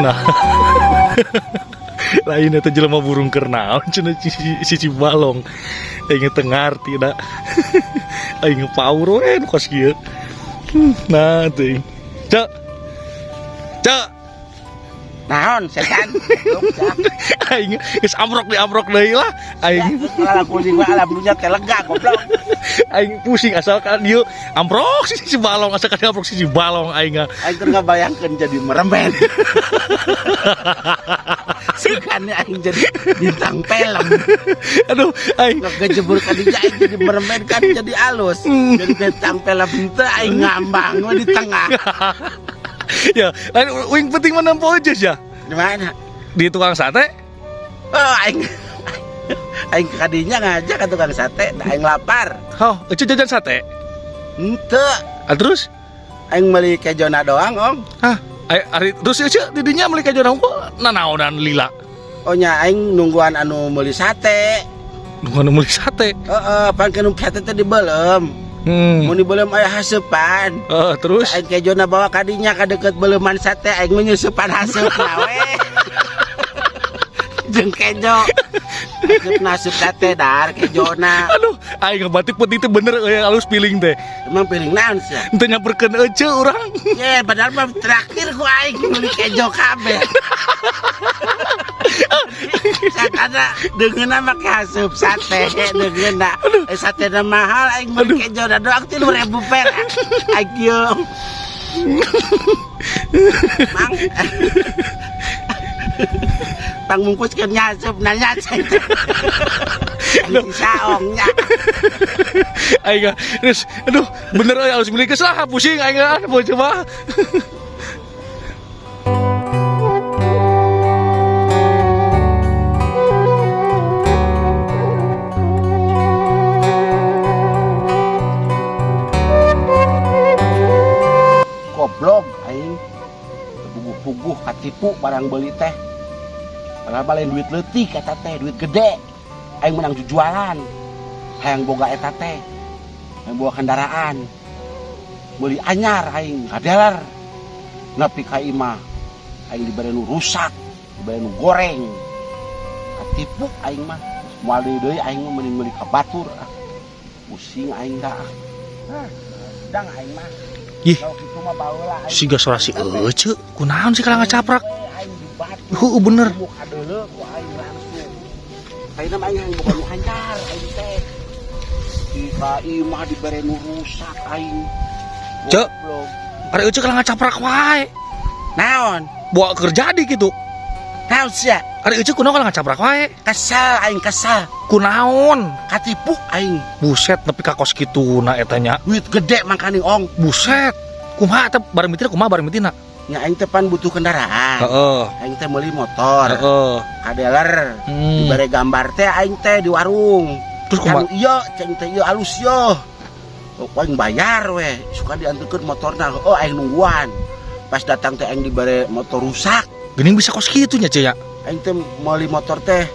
Nah, lain eta jelema burung keur naon cenah si Cibalong. Aing teu ngarti da. Aing paur we nu kos kieu. Nah, teuing. Cek. Cek. Naon setan? Aing geus amrok di amrok deui lah. Aing Alam pusing mah alam dunya teh lega goblok. Aing pusing asal ka dieu amprok si Cibalong, asal ka dieu amprok si Cibalong aing. Aing keur ngabayangkeun jadi meremen. Sukanya aing jadi bintang film. Aduh, aing ngejebur ka dinya aing jadi meremen kan jadi alus. Jadi bintang film teh aing ngambang we di tengah. Ya, lain uing penting mah nempo aja ya. Di mana? Di tukang sate. Oh, aing aing kadinya ngajak ke tukang sate, da aing lapar. Oh, ece jajan sate. Henteu. Ah, terus? Aing meuli kejona doang, Om. Hah, ari terus ece di dinya meuli kejona kok nanaonan lila. Oh nya aing nungguan anu meuli sate. Nungguan anu meuli sate. Heeh, pan kana sate teh dibelem. Mun dibelem aya haseupan. Heeh, terus aing kejona bawa kadinya ka deukeut beleuman sate, aing menyusupan haseupna we. Jeung kejo. Asup nasup sate dar kejona. Aduh, aing ngebatik peuting teh bener euy alus piling teh. Emang piling naon sia? Henteu nyamperkeun ece urang. Ye, padahal mah traktir ku aing meuli kejo kabeh. Satana deungeunna make haseup sate deungeunna. Satena mahal aing meuli kejona doang 3.000 perak. Aing ieu. Mang. Pangmungkuskeun nyasup nanya ceng. Saong nya. Aing terus aduh bener euy alus meuli geus lah pusing aing ah coba. Goblok aing. Puguh-puguh katipu barang beli teh. Padahal balen duit leutik eta teh, duit gede. Aing menang jujualan. Hayang boga eta teh. Hayang boga kendaraan. Meuli anyar aing ka dealer. Nepi ka imah aing dibere nu rusak, dibere nu goreng. Katipu aing mah. Moal deui aing mah mending meuli ka batur ah. Pusing aing dah. Ah, dang aing mah. Ih. Kalau kitu mah baheula aing. Siga suara si Ece, kunaon sih kalau ngacaprak? Aing di batu. Heuh, bener. Muka deuleu ku aing langsung. Ayeuna mah aing hayang boga nu anyar aing teh. Di ka imah dibere nu rusak aing. Cek. Goblok. Ari Ece kalau ngacaprak wae. Naon? Bawa kerja di gitu. Naon sia? Ari Ece kunaon kalau ngacaprak wae? Kesal aing kesal. Kunaon? Katipu aing. Buset nepi ka kos kituna eta nya. Duit gede mangkaning ong. Buset. Kumaha teh bareng mitina kumaha bareng mitina? Nya aing teh pan butuh kendaraan. Heeh. Aing teh meuli motor. Heeh. Ka dealer. Dibere gambar teh aing teh di warung. Terus kumaha? Anu ieu ceng teh ieu alus ieu. Oh, aing bayar we, suka diantarkeun motorna. Oh, aing nungguan. Pas datang teh aing dibere motor rusak. Geuning bisa kos kitu nya, Ceu ya? Aing teh meuli motor teh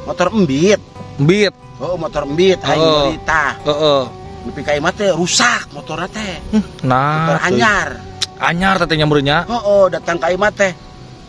motor embit. Embit. Oh, motor embit aing Heeh. meuli tah. Heeh. Nepi ka imah teh rusak motorna teh. Nah, motor teuing. anyar. Anyar teh nya meureun nya. Heeh, datang ka imah teh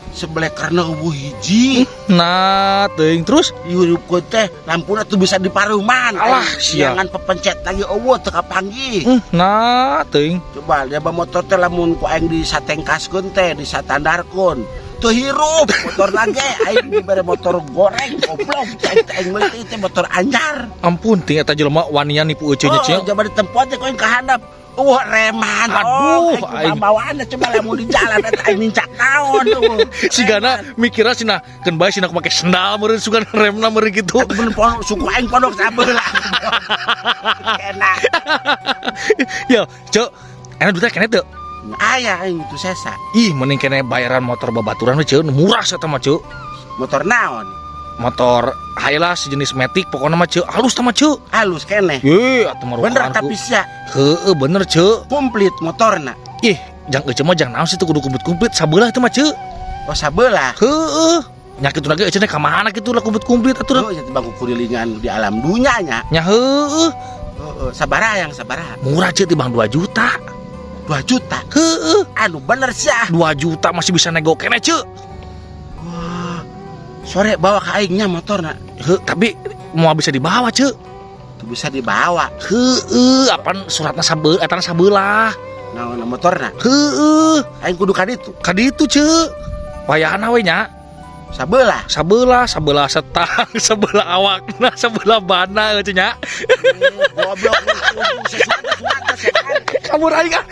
sebelekerna eueuh hiji. Nah, teuing terus Dihurupkeun teh lampuna tuh bisa dipareuman. Alah, Aing sia. Jangan pepencet lagi eueuh teu kapanggih. Nah, teuing. Coba dia motor teh lamun ku aing disatengkaskeun teh, disatandarkeun. Teu hirup motor lagi aing dibere motor goreng goblok. Aing teh aing meuli teh motor anyar. Ampun, ting eta jelema wanian nipu euceu nya, Oh, Ceu. coba ditempo teh ku aing kahandap. Reman. Aduh, Oh, aing. aing bawaanna coba lamun di jalan eta aing nincak naon tuh. Sigana mikirna cenah keun bae cenah make sendal meureun sugan remna meureun kitu. Atuh bener pondok suku aing pondok sabeula. Enak. Ya, Ceu. Enak duitnya keneh teu? Aya aing itu sesa. Ih, mending keneh bayaran motor babaturan we, Ceu. Murah sia mah, Ceu. Motor naon? Motor hayalah sejenis matic pokokna mah, Ceu. Halus tah mah, Ceu. Halus keneh. Ih, atuh mah Bener rukaan tapi ku. sia. Heeh, bener, Ceu. Komplit motorna. Ih, jang euceu mah jang naon sih teu kudu komplit-komplit sabelah itu mah, Ceu. Oh, sabelah. Heeh. Nya kitu lagi euceu teh ka mana kitu lah komplit-komplit atuh. Oh, nya teh bangku kurilingan di alam dunya nya. Nya heueuh. Heeh, sabaraha yang sabaraha? Murah, Ceu, tibang 2 juta. 2 juta? Heeh. Anu bener sia. 2 juta masih bisa nego keneh, Ceu. Sore bawa ka aingnya motorna. Heuh, tapi moal bisa dibawa, Ceu. Tuh bisa dibawa. Heueuh, apan suratna sabeul eta sabelah. Naon motorna? Heueuh. Aing kudu ka ditu. Ka ditu, Ceu. Wayahna we nya. Sabelah. Sabelah, sabelah setang, sebelah awakna, sebelah bana euy nya. Goblok, sesuatu sesuatu setan. Kabur aing ah.